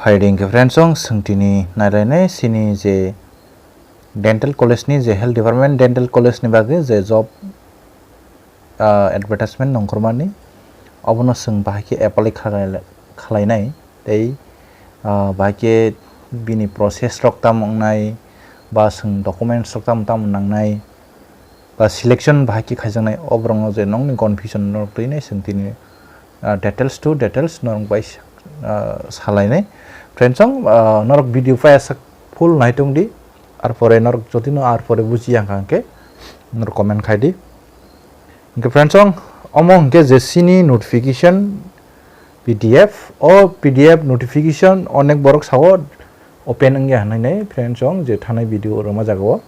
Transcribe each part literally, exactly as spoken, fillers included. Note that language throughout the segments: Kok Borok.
Phaidi hwnkhe friends, chwng tini nailainai chini je dental college ni, je health department dental college ni bagwi je job, ah, advertisement nongkhormani, obono chwng bahai khe apply khalai-, khalainai tei, ah, bahai khe bini process rok tamo wngnai ba chwng documents rok tamo tamo nangnai ba selection bahai khe khaijaknai, o borokno je nokni confusion norok twi nai chwng tini, ah, details to details norok bai, ah, salainai. Friends, ah, norok video paiyasak full naitong di, arpore norok jotino arpore bujiya hwnkha hwnkhe norok comment khai di. Hwnkhe friends, omo hwnkhe je chini notification P D F, o P D F notification onek borok sao open wngya hinwi nai friends, je thanai video rwma jagao.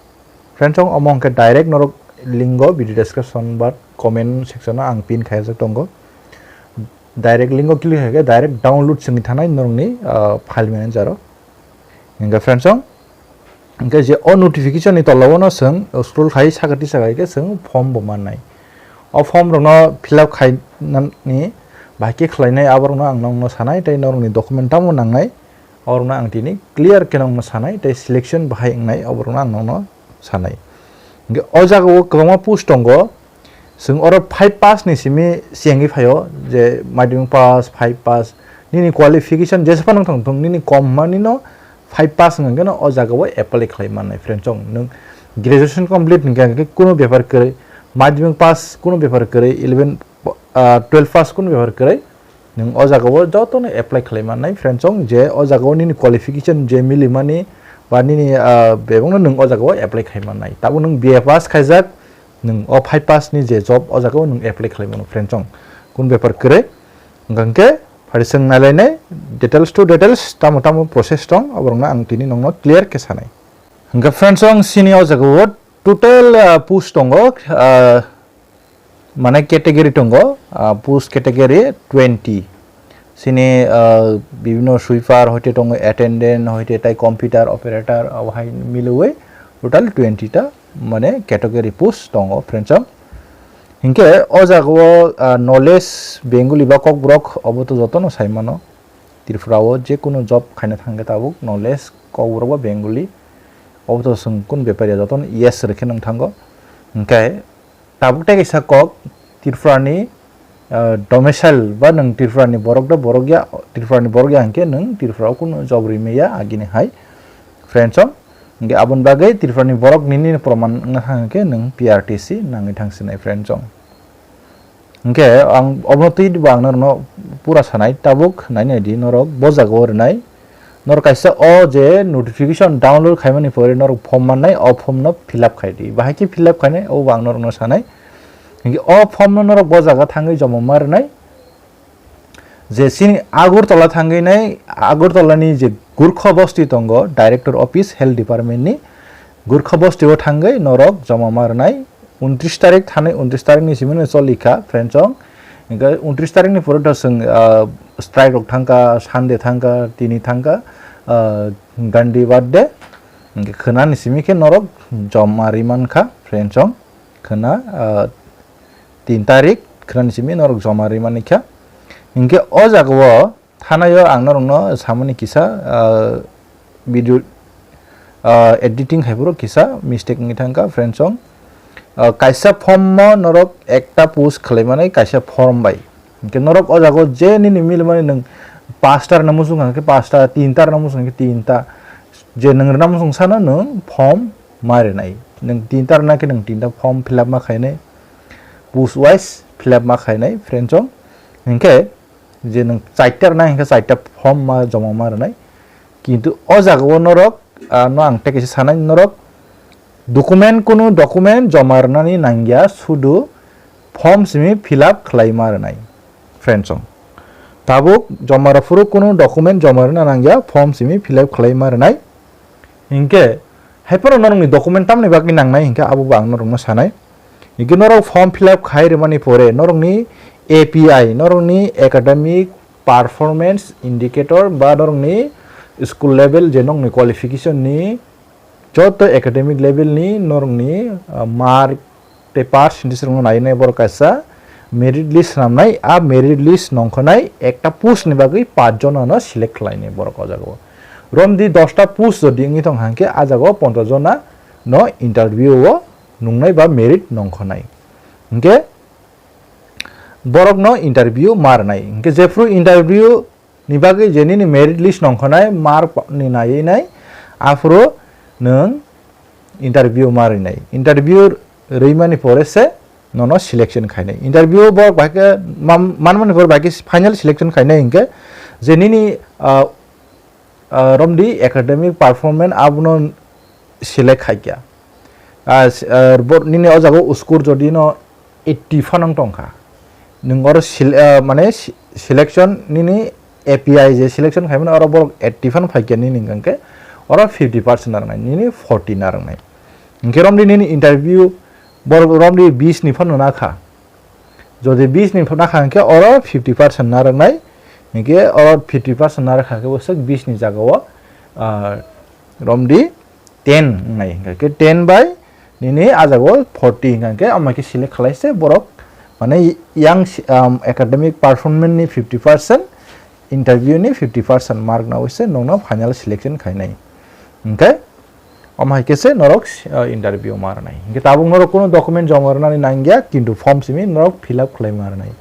Friends, omo hwnkhe direct norok link o video description ba comment section o ang pin khaijak tongo. Direct link o click khaikhe direct download chwngwi thanai norokni, ah, file manager o. Hwnkhe friends, hwnkhe je o notification ni tola o no chwng scroll khai sakati sakai khe chwng form bo mannai. O form rokno fill up khainani bahai khe khlainai, aborokno ang nokno sanai tei norokni document tamo nangnai. Oborokno ang tini clear khe nokno sanai tei selection bahai wngnai, oborokno ang nokno sanai. Hwnkhe o jagao kwbangma post tongo, chwng oro five pass ni simi chengwi phaio, je madhyamik pass, five pass, nini qualification jesa phano thang thung, nini kom hwnmani no five pass wngkha khe no o jagao apply khlai mannai friends, nwng graduation complete hwnkha khe kunu bepar kwrwi, madhyamik pass kunu bepar kwrwi, eleven, ah, twelve pass kunu bepar kwrwi, nwng o jagao jotono apply khlai mannai friends, je o jagao nini qualification je milimani ba nini, ah, bebakno nwng o jagao apply khai mannai. Tabuk nwng B A pass khaijak, nwng o five pass ni je job o jagao nwng apply khlai mano friends, kun bepar kwrwi. Hwnkha hwnkhe phari chwng nailainai details to details tamo tamo process tong, oborokno ang tini nokno clear khe sanai. Hwnkhe friends, chini o jagao total, ah, post tongo, ah, mane category tongo, ah, post category twenty. Chini, ah, bibhinno sweeper hoite tongo, attendant hoite tai computer operator, abo hai milwi total twenty ta mane category post tongo friends. Hwnkhe o jagao, ah, knowledge Bengali ba Kokborok obo to jotono sai mano. Tripura o je kunu job khaina thangkhe tabuk knowledge Kokborok ba Bengali obo to chwng kun bepar ya jotono yes rwkhe nang thango. Hwnkhe tabuk tei kaisa kok, Tripura ni, ah, domicile ba nwng Tripura ni borok da borok ya, Tripura ni borok ya hwnkhe nwng Tripura o kunu job rimaya agini hai friends o. Hwnkhe aboni bagwi Tripura ni borok nini proman wngna thang hwnkhe nwng P R T C nangwi thang sinai friends o. Hwnkhe ang obono twi bo ang norokno pura sanai, tabuk nainai di norok bo jagao rwnai. Norok kaisa o je notification download khaimani pore norok form mannai, o form no fill up khai di. Bahai khe fill up khainai, obo ang norokno sanai. Hwnkhe o form no norok bo jaga thangwi joma ma rwnai. Je chini Agartala thangwi nai, Agartala ni je Gurkha Bosti tongo, Director Office Health Department ni Gurkha Bosti o thangwi norok joma ma rwnai. Untris tarik thanai, untris tarik ni simi no choli kha, friends o. Hwnkhe untris tarik ni pore to chwng, ah, strike rok thangkha, Sunday thangkha, tini thangkha, ah, Gandhi birthday. Hwnkhe khwnani simi khe norok joma ri man kha, friends o. Khwna, ah, tin tarik khwnani simi norok joma ri man kha. Hwnkhe o jagao Thanaio ang norokno samani kisa, ah, video, ah, editing hai phuru kisa mistake wngwi thangkha, friends song. Ah, kaisa form o norok ekta post khlaimanai kaisa form bai. Hwnkhe norok o jaga o je nini milimani nwng pasta rwna muchung kha, hwnkhe pasta, tinta rwna muchung kha, hwnkhe tinta. Je nwng rwna muchung sano nwng form ma rwnai. Nwng tinta rwna khe nwng tinta form fill up ma khainai. Post wise fill up ma khainai, friends song. Hwnkhe je nwng chaita rwnai hwnkhe chaita form ma joma ma rwnai. Kintu o jaga o norok, ah, no ang tei kaisa sanai norok document, kunu document joma rwnani nangya, sudu form simi fill up khlai ma rwnai, friends song. Tabuk joma rw phuru kunu document joma rwna nangya, form simi fill up khlai ma rwnai. Hinkhe, haiphano norokni document tamni bagwi nangnai hinkhe abo bo ang norokno sanai. Hinkhe norok form fill up khai rwmani pore norokni A P I, norokni academic performance indicator ba norokni school level je norokni qualification ni joto academic level ni norokni, ah, mark tei percentage rokno nai nai borok kaisa merit list swnamnai, a merit list nongkhornai ekta post ni bagwi paanch jona no select khlainai borok o jaga o. Romdi dosta post jodi wngwi tong kha hwnkhe a jaga o ponchash jona no interview o nungnai ba merit nongkhornai. Hwnkhe borok no interview ma rwnai. Hwnkhe jephru interview ni bagwi je nini merit list nongkhornai mark ni naiwi nai, aphuru nwng interview ma rwnai. Interview rwimani pore se nono selection khainai. Interview borok bahai khe mam-, manmani pore bahai khe final selection khainai hwnkhe je nini, ah, ah, romdi academic performance abono select khaikya. Ah, s-, ah, bo-, nini o jaga o score jodi no eighty phano wng tongkha. Nwng oro sele-, ah, mane se-, selection nini A P I je selection khaimani oro borok eighty phano phaikya nini hwnkhe oro fifty percent narwnai, nini forty narwnai. Hwnkhe romdi nini interview borok romdi bis ni phano nakha. Jodi bis ni phano nakha hwnkhe oro fifty percent narwnai. Hwnkhe oro fifty percent narwkha khe bwswk bis ni jaga o, ah, romdi ten wngnai, hwnkha khe ten bai nini a jaga o forty hwnkha khe, omo khe select khlai se borok, mane yang si-, um, academic performance ni fifty percent, interview ni fifty percent mark nawi se nongno final selection khainai. Hwnkhe omo hai khe se norok, uh, interview ma rwnai. Hwnkhe tabuk norok kunu document joma rwnani nangya, kintu form simi norok fill up khlai ma rwnai.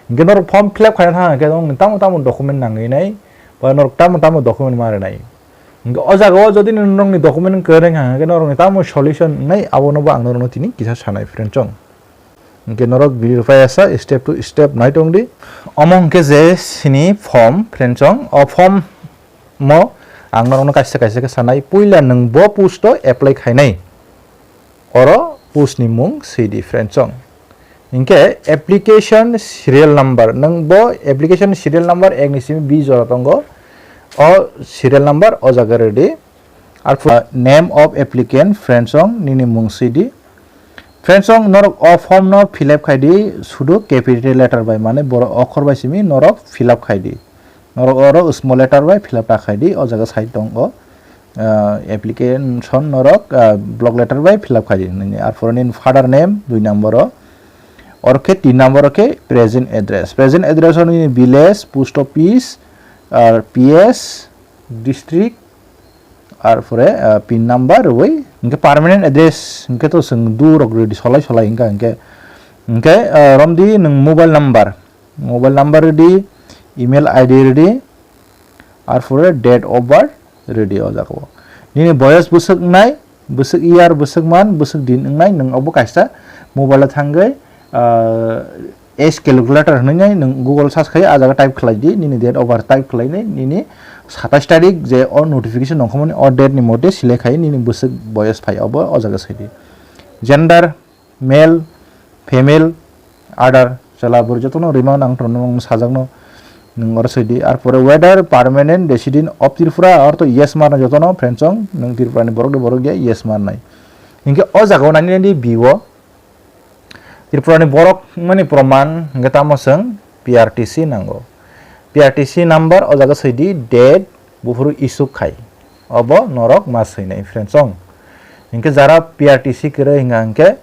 Hwnkhe norok form fill up khaina thang khe tamo tamo document nangwi nai, ba norok tamo tamo document ma rwnai. Hwnkhe o jaga o jodi nini norokni document kwrwi wngkha hwnkhe norokni tamo solution wngnai abono bo ang norokno tini kisa sanai friend chong. Hwnkhe norok video pai asa step to step nai tong di. Omo hwnkhe je sini form friend chong, o form mo ang norokno kaisa kaisa khe sanai. Puila nwng bo post o apply khainai. Oro post ni mung swi di friend chong. Hinkhe application serial number, nwng bo application serial number ek ni simi bi jora tongo. O serial number o jaga rwdi. Arphuh name of applicant friend chong nini mung swi di. Friend chong norok o form no fill up khai di, sudu capital letter bai, mane borok okhor bai simi norok fill up khai di. Norok oro small letter bai fill up ta khai di, o jaga side tongo. Ah, application norok, ah, block letter bai fill up khai di. Nini, arpore nini father name dui number o. Oro khe tin number o khe present address. Present address o nini village, post office, ar P S, district, arpore, ah, pin number rwui. Hinkhe permanent address hinkhe to chwng du rok rwdi solai solai hinkha hinkhe. Hinkhe, ah, romdi nwng mobile number. Mobile number rwdi, email I D rwdi, arpore date of birth rwdi o jaga o. Nini boyos bwswk wngnai, bwswk year, bwswk month, bwswk din wngnai, nwng obo kaisa mobile o thangwi, ah, age calculator hwnwi nai nwng Google search khai, ah jaga type khlai di, nini date of birth type khlai nai, nini satais tarik je o notification nongkhormani o date ni mote select khai nini bwswk boyos phai obo o jaga swi di. Gender, male, female, other, chwla bwrwi jotono rwima nang tongno nang sajakno nwng oro swi di. Arpore whether permanent resident of Tripura, ortho yes marnai jotono friend chong, nwng Tripura ni borok de borok ya yes marnai. Hinkhe o jaga o nani nani B O Tripura ni borok mani proman hinkhe tamo chwng P R T C nango. P R T C number o jaga swi di, date, buphuru isuk khai. Obo norok ma swinai friend chong. Hinkhe jara P R T C kwrwi hinga hinkhe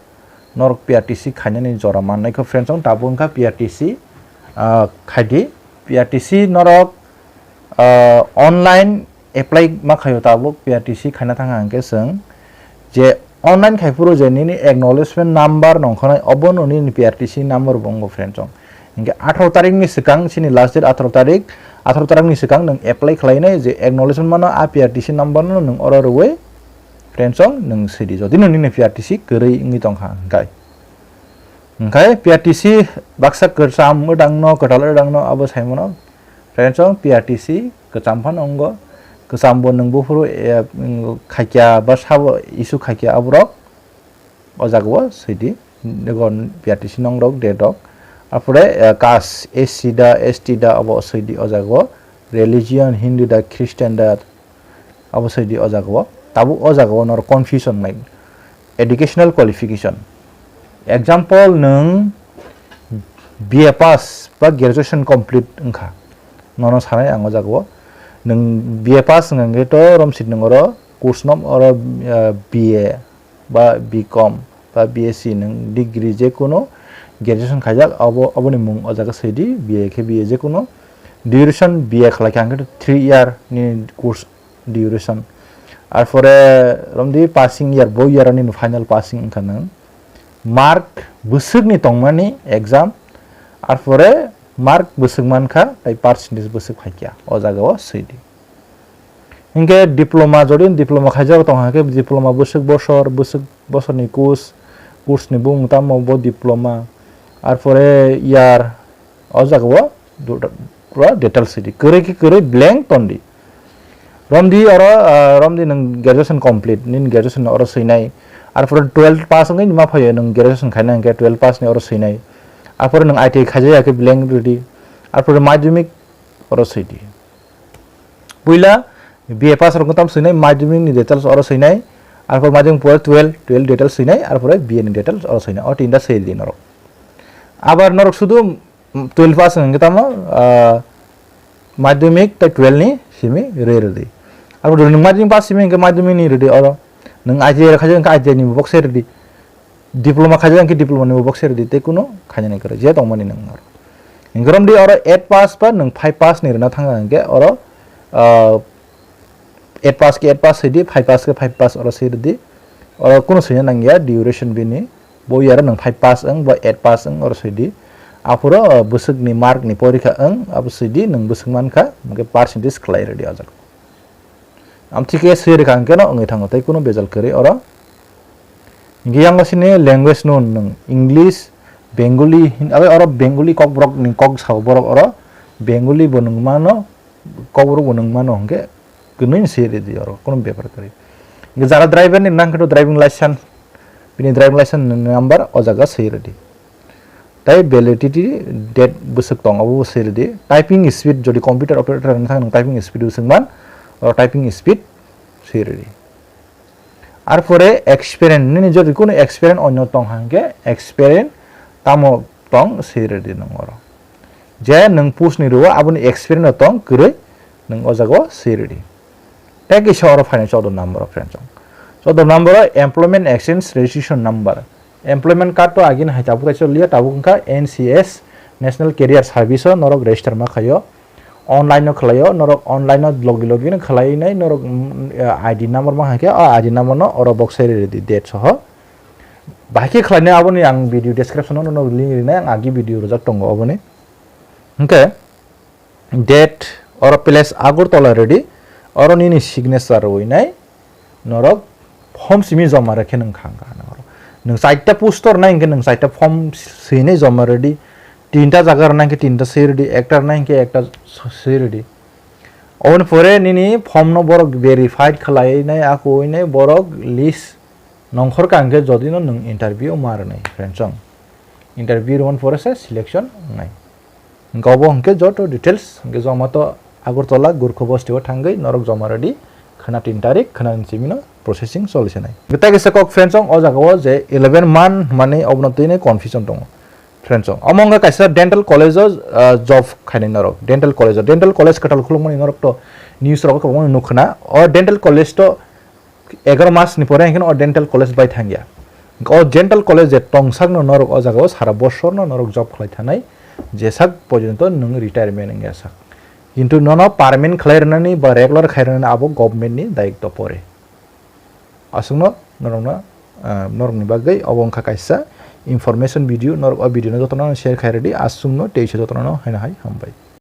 norok P R T C khainani jora mannai kho friend chong, tabuk wngkha P R T C, ah, khai di. P R T C norok, ah, online apply ma khaio tabuk P R T C khaina thangkha hinkhe chwng je online khai phuru je nini acknowledgement number nongkhornai obo no nini P R T C number bo wngo friend chong. Hinkhe atharo tarik ni swkang, chini last date atharo tarik, atharo tarik ni swkang nwng apply khlainai je acknowledgement mano a P R T C number no nwng oro rwui friend chong nwng sidi jodi no nini P R T C kwrwi wngwi tongkha hinkhe. Hinkhe P R T C baksa kwcham wdangno, kwtal wdangno abo saimano. Friend chong P R T C kwcham phano wngo. Kwcham bo nwng buphuru, eh, mm, khaikya ba sabo issue khaikya aborok. O jaga o swi di. Ego P R T C nongrok, date rok. Arpore, eh, caste, S C da, S T da, abo swi di o jaga o. Religion, Hindu da, Christian da, abo soi di o jaga o. Tabuk o jaga o norok confusion nai. Educational qualification. Example, nwng B A pass ba graduation complete wngkha. Nono sanai ang o jaga o. Nwng B A pass wngkha hwnkhe to romsit nwng oro course no oro, eh, B A ba B Com ba B S C nwng degree je kuno graduation khaijak, abo, aboni mung o jaga swi di, B A khe B A je kuno duration, B A khlai kha hwnkhe three year ni course duration. Ar pore romdi passing year, bo year ni final passing wngkha nwng. Mark bwswkni tongmani exam, ar pore mark bwswk mankha, tai percentage bwswk phaikya, o jaga o swi di. Hinkhe diploma, jodi diploma khaijak tong hwnkhe diploma bwswk bosor, bwswk bosorni course, course ni bumung tamo bo diploma, ar pore year, o jaga o du-, pura details sidi. Kwrwi khe kwrwi blank ton di. Romdi oro, ah, romdi nwng graduation complete, nini graduation oro swinai. Ar pore twelve pass wngwi ma phaio, nwng graduation khaina hwnkhe twelve pass ni oro swinai. Ar pore nwng I T I khaijaya khe blank rwdi. Ar pore madhyamik oro swidi. Puila B A pass rok tam swinai, madhyamik ni details oro swinai. Ar pore madhyamik pore twelve, twelve details swinai, ar pore B A ni details oro swinai. O tinta swi di norok. Abar norok sudu twelve pass wngkhe tamo, ah, madhyamik tei twelve ni simi re rwdi. Abo rwdi nwng madhyamik pass simi hwnkhe madhyamik ni rwdi oro. Nwng I T I rok khaijak hwnkhe I T I ni box se rwdi. Diploma khaijak hwnkhe diploma ni box se rwdi. Tei kuno khainani kwrwi je tongmani nwng oro. Hwnkhe romdi oro eight pass ba nwng five pass ni rwna thangkha hwnkhe oro, ah, eight pass khe eight pass sidi, five pass khe five pass oro sidi. Oro kuno swina nangya duration bini. Bo year nwng five pass wng, bo eight pass wng, oro sidi. Aphuru, uh, bwswkni mark ni porikha wng, abo sidi nwng bwswk mankha, hwnkhe percentage khlai rwdi o jaga. Amthike swi rwkha hwnkhe no wngwi thango, tei kuno bejal kwrwi oro. Hwnkhe yang sini language no nwng English, Bengali, hin-, abo oro Bengali kokborok ni kok sao borok oro Bengali bo nwng mano, kokborok bo nwng mano hwnkhe kwnwi swi rwdi oro, kuno bepar kwrwi. Hwnkhe jara driver ni nangkhe to driving license, bini driving license ni number o jaga swi rwdi. Tai validity date bwswk tong, abo bo swi rwdi. Typing speed, jodi computer operator wng thang nwng typing speed bwswk man, oro typing speed swi rwdi. Ar pore experience, nini jodi kuno experience onyo tong hwnkhe experience tamo tong swi rwdi nwng oro. Je nwng post ni rwo aboni experience no tong kwrwi nwng o jaga o swi rwdi. Tei kisa oro phainai choudo number o friend chong. Choudo number o employment exchange registration number. Employment card to agini hai tabuk kaisa liya, tabuk wngkha N C S, National Career Service o norok register ma khaio. Online no khlaio, norok online no logi logi no khlai nai norok, mm, I D number ma hai khe, o I D number no oro box sai rwdi date soho. Bahai khe khlainai aboni ang video description o norok link rinai, ang agi video rwjak tongo oboni. Hwnkhe date oro place Agartala rwdi, oro nini signature rwinai norok form simi joma rwkhe nwng khang kha norok. Nwng chaita post rwnai hwnkhe nwng chaita form swinai joma rwdi, tinta jaga rwnai hwnkhe tinta swi rwdi, ekta rwnai hwnkhe ekta swi rwdi. Oboni pore nini form no borok verified khlai nai, ako oi nai borok list nongkhor ka hwnkhe jodi no nwng interview ma rwnai, friend song. Interview rwmani pore se selection wngnai. Hwnkhe obo hwnkhe joto details hwnkhe Zomato Agartala Gurkha Bosti o thangwi norok joma rwdi, khwna tin tarik, khwna ni simi no processing choli se nai. Hwnkhe tei kisa kok friend song, o jaga o je eleven month hwnmani obono twi nai confusion tongo. Friends, omo wngkha kaisa dental college o, ah, job khainai norok. Dental college o, dental college kwtal khulukmani norok to news rogo kwbangma nukkhwna. O dental college to egaroh mas ni pore hinkhe o dental college bai thangya. O dental college je tongsakno norok o jaga o sara bosorno norok job khlai thanai, jesak porjonto nwng retirement wngya sak. Kintu nono permanent khlai rwnani ba regular khai rwnani abo government ni dayitto pore. Aswkno norokno, ah, norokni bagwi obo wngkha kaisa information video. Norok o video no jotono share khai rwdi. Aswkno teisa jotono haino hai hambai.